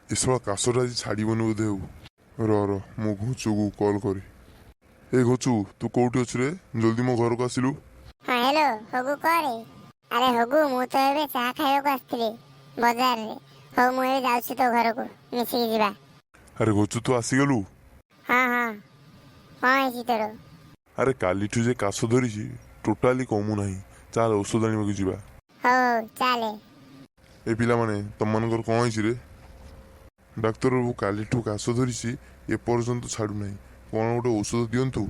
ଏ ଶଳା କାଶଟା ଆଜି ଛାଡ଼ିବନି ବୋଧେ। ଆଉ ର ର, ମୁଁ ଘୁଞ୍ଚୁକୁ କଲ୍ କରେ। ଏ ଘୁଞ୍ଚୁ, ତୁ କୋଉଠି ଅଛୁ ରେ? ଜଲ୍ଦି ମୋ ଘରକୁ ଆସିଲୁ। ହଁ, ହ୍ୟାଲୋ ହଗୁ, କରେ। ଆରେ ହଗୁ, ମୁଁ ତ ଏବେ ଚା ଖାଇବାକୁ ଆସିଥିଲି ବଜାରରେ। ହଉ, ମୁଁ ଏବେ ଯାଉଛି ତୋ ଘରକୁ, ମିଶିକି ଯିବା। ଆରେ ଘୁଞ୍ଚୁ, ତୁ ଆସିଗଲୁ? ହଁ, କଣ ହେଇଛି ତୋର? ଆରେ, କାଲିଠୁ ଯେ କାଶ ଧରିଛି, ଟୋଟାଲି କମୁନାହିଁ। ଚାଲ, ଔଷଧ ଆଣିବାକୁ ଯିବା। ହଉ ହଉ, ଚାଲେ। ଏ ପିଲାମାନେ, ତମମାନଙ୍କର କ'ଣ ହେଇଛି ରେ? ଡାକ୍ତର ବାବୁ, କାଲିଠୁ କାଶ ଧରିଛି, ଏପର୍ଯ୍ୟନ୍ତ ଛାଡ଼ୁନାହିଁ। କ'ଣ ଗୋଟେ ଔଷଧ ଦିଅନ୍ତୁ।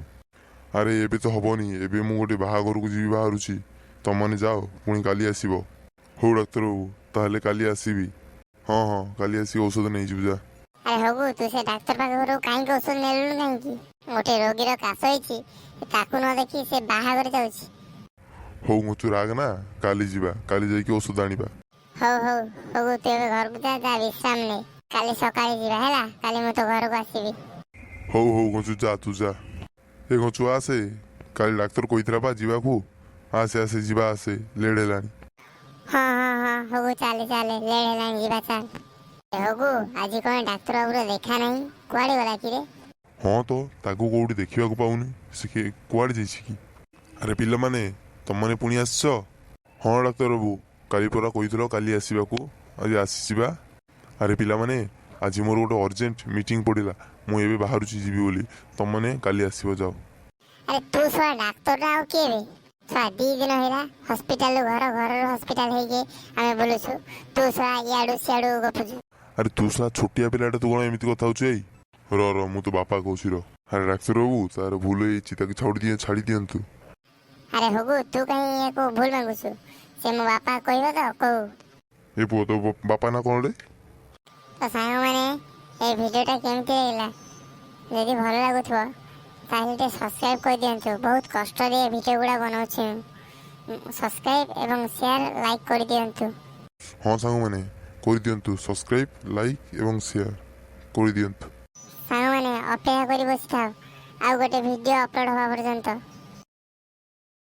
ଆରେ, ଏବେ ତ ହବନି। ଏବେ ମୁଁ ଗୋଟେ ବାହାଘରକୁ ଯିବି ବାହାରୁଛି। ତମମାନେ ଯାଅ, ପୁଣି କାଲି ଆସିବ। ହଉ ଡାକ୍ତର ବାବୁ, ତାହେଲେ କାଲି ଆସିବି। ହଁ, କାଲି ଆସିକି ଔଷଧ ନେଇଯିବୁ, ଯା। ଆରେ ହଗୁ, ତୁ ସେ ଡାକ୍ତର ପାଖରୁ କାହିଁକି ଔଷଧ ନେଲୁନି କାହିଁକି? ଗୋଟେ ରୋଗୀର କାଶ ହେଇଛି, ତାକୁ ନ ଦେଖି ସେ ବାହାଘର ଯାଉଛି। ହଉ ଘୁଞ୍ଚୁ, ରାଗ ନା, କାଲି ଯିବା। କାଲି ଯାଇକି ଔଷଧ ଆଣିବା। ହଉ ହଉ ହଗୁ, ତୁ ଏବେ ଘରକୁ ଯା, ଯା ବିଶ୍ରାମ ନେ। କାଲି ସକାଳେ ଯିବା, ହେଲା? କାଲି ମୁଁ ତୋ ଘରକୁ ଆସିବି। ହଉ ହଉ ଘୁଞ୍ଚୁ, ଯା, ତୁ ଯା। ଏ ଘୁଞ୍ଚୁ, ଆସେ। କାଲି ଡାକ୍ତର କହିଥିଲା ପା ଯିବାକୁ। ଆସେ ଆସେ, ଯିବା, ଆସେ, ଲେଟ୍ ହେଲାଣି। ହଁ, ହଗୁ, ଚାଲେ ଚାଲେ, ଲେଟ୍ ହେଲାଣି, ଯିବା ଚାଲ। ଏ ହଗୁ, ଆଜି କଣ ଡାକ୍ତର ବାବୁର ଦେଖା ନାହିଁ? କୁଆଡ଼େ ଗଲା କିରେ? ହଁ ତ, ତାକୁ କୋଉଠି ଦେଖିବାକୁ ପାଉନି। ସେ କୁଆଡ଼େ ଯାଇଛି କି? ଆରେ ପିଲାମାନେ, ତମମାନେ ପୁଣି ଆସିଛ? ହଁ ଡାକ୍ତର ବାବୁ, କାଲି ପରା କହିଥିଲ କାଲି ଆସିବାକୁ, ଆଜି ଆସିଯିବା। ଆରେ ପିଲାମାନେ, ଆଜି ମୋର ଗୋଟେ ଅର୍ଜେଣ୍ଟ ମିଟିଂ ପଡ଼ିଲା। ମୁଁ ଏବେ ବାହାରୁଛି ଯିବି ବୋଲି। ତମମାନେ କାଲି ଆସିବ, ଯାଅ। ଆରେ, ତୁ ଶଳା ଡାକ୍ତରଟା ଆଉ କିଏ ବେ? ଶଳା 2 ଦିନ ହେଲା ହସ୍ପିଟାଲରୁ ଘର, ଘରରୁ ହସ୍ପିଟାଲ ହେଇକି ଆମେ ବୁଲୁଛୁ, ତୁ ଶଳା ଇଆଡୁ ସିଆଡୁ ଗପୁଛୁ। ଆରେ ତୁ ଶଳା ଛୋଟିଆ ପିଲାଟା, ତୁ କ'ଣ ଏମିତି କଥା ହଉଛୁ? ଏଇ ର ର, ମୁଁ ତୋ ବାପା କହୁଛି, ର। ଆରେ ଡାକ୍ତର ବାବୁ, ତାର ଭୁଲ ହେଇଛି, ତାକୁ ଛାଡ଼ି ଦିଅ, ଛାଡ଼ି ଦିଅନ୍ତୁ। ଆରେ ହଗୁ, ତୁ କାହିଁ ୟାକୁ ଭୁଲ ମାଗୁଛୁ? ସେ ମୋ ବାପା କହିବ ତ, କହୁ। ଏ ପୁଅ, ତୋ ବାପା ନା କ'ଣ ରେ? ତ ସାଙ୍ଗମାନେ, ଏଇ ଭିଡ଼ିଓଟା କେମିତି ଲାଗିଲା? ଯଦି ଭଲ ଲାଗୁଥିବ, ତାହେଲେ ଟିକେ ସବସ୍କ୍ରାଇବ୍ କରିଦିଅନ୍ତୁ। ବହୁତ କଷ୍ଟରେ ଏ ଭିଡ଼ିଓ ଗୁଡ଼ା ବନାଉଛି ମୁଁ। ସବସ୍କ୍ରାଇବ୍ ଏବଂ ସେୟାର, ଲାଇକ୍ କରିଦିଅନ୍ତୁ। ହଁ ସାଙ୍ଗମାନେ, କରିଦିଅନ୍ତୁ ସବସ୍କ୍ରାଇବ୍, ଲାଇକ୍ ଏବଂ ସେୟାର କରିଦିଅନ୍ତୁ। ସାଙ୍ଗମାନେ, ଅପେକ୍ଷା କରି ବସିଥାଅ ଆଉ ଗୋଟେ ଭିଡ଼ିଓ ଅପଲୋଡ଼ ହେବା ପର୍ଯ୍ୟନ୍ତ।